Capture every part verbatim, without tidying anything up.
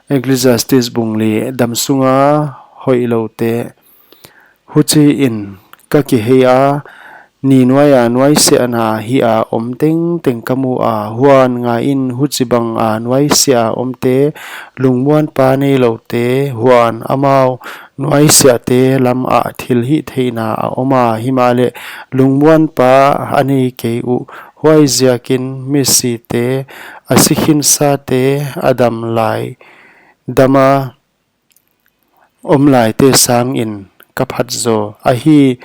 Ecclesiastes bung li. Damsunga hoihloute. Huchiin ka kihei a, ni nuaia nuaisiahna hih a om tengteng ka mu a, huan ngaiin, huchibanga nuaisiah a omte, lungmuanpa neiloute, huan amau nuaisiahte lamah thilhihtheihna a om a, himahleh lungmuanpa a nei kei uh. Huaiziakin misite, a si khinsate, a dam lai dama om laite sangin ka phat zaw. Ahi,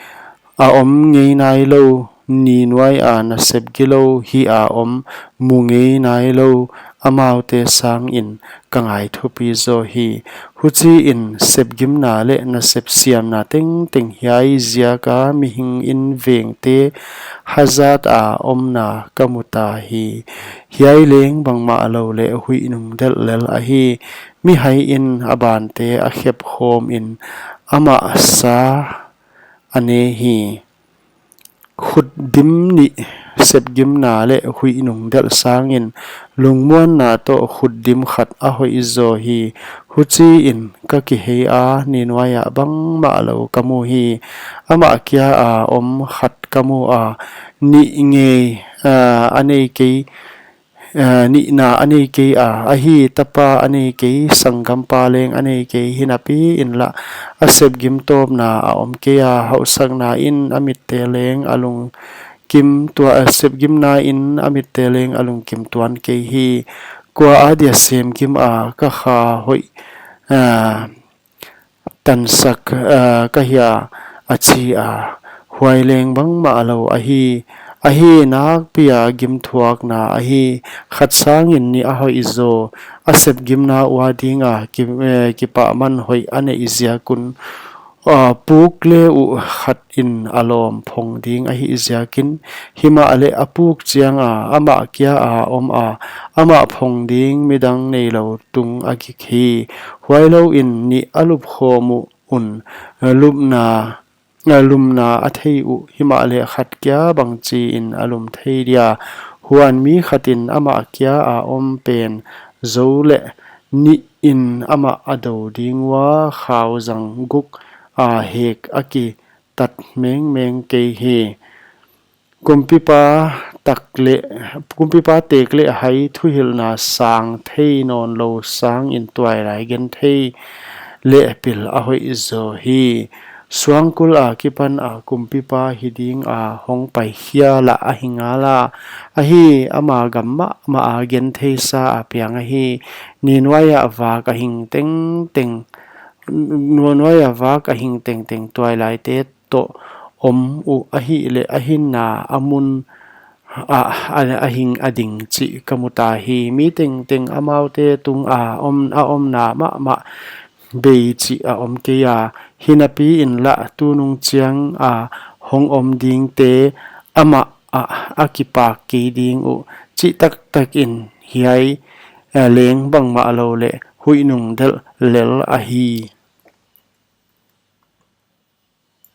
a om ngei nailou, ni nuaia nasep gilou hih a om, mu ngei nailou, amaute sangin ka ngai thupi zaw hi. Huchiin sepgimna leh nasep siamna tengteng hiai ziaka mihing invengte hazata omna ka muta hi. Hiai leng bangmahlou leh huih nungdelh lel ahi. Mihaiin a bante a khep khawmin amah sa a ne hi. Khut dim nih sepgimna leh huih nungdelh sangin lungmuanna toh khut dim khat a hoih zaw hi. Huchiin ka kihei a, ni nuaia bangmahlou ka mu hi. Amah kia a om khat ka mu a, nih ngei, ah, a nei kei, ah, nihna a nei kei a, ahi, tapa a nei kei, sanggampa leng a nei kei, hinapiin lah a sepgim tawpna a om kei a, hauhsaknain a mitte leng a lungkim tua-, a sepgimnain a mitte leng a lungkim tuan kei hi. Kua adia semgim a, ka kha hoih, ah, tansak, ah, ka hia, a chi a. Huai leng bangmahlou ahi. Ahi, nakpia gimthuakna ahi. Khat sangin nih a hoih zaw. A sepgimna ua dinga ki-, eh, kipahman hoih a neih ziak un, ah, puk le uh khatin a lawm phong ding ahih ziakin, himahleh a puk chianga amah kia a om a, amah phong ding midang neilou tung a gik hi. Huailouin nih a lupkhawm uh un, lupna, lumna a thei uh, himahleh khat kia bangchiin a lum thei dia? Huan mi khatin amah kia a om pen zou leh nihin amah a dou ding ua, khau zang guk a hek a kitat mengmeng kei hi. Kumpipa tak leh, kumpipa tek leh hai thuhilhna sang thei nawnlou sangin tuailai genthei leh pil a hoih zaw hi. Suangkul akipana kumpipa hi dinga hongpai khia lah ahi ngala. Ahi, ama gam mahmaha gentheisa a piang ahi. Ni nuaia vak a hing tengteng, ni nuaia vak a hing tengteng tuailaite toh om uh ahihleh a hinna a mun ah, a, a hing a ding chih ka muta hi. Mi tengteng amaute tunga om, a omna mahmah bei chih a om kei a. Hinapiin lah tunung chianga hong om dingte amah ah a kipak kei ding uh. Chih taktakin hiai, eh, leng bangmahlou leh huih nungdelh lel ahi.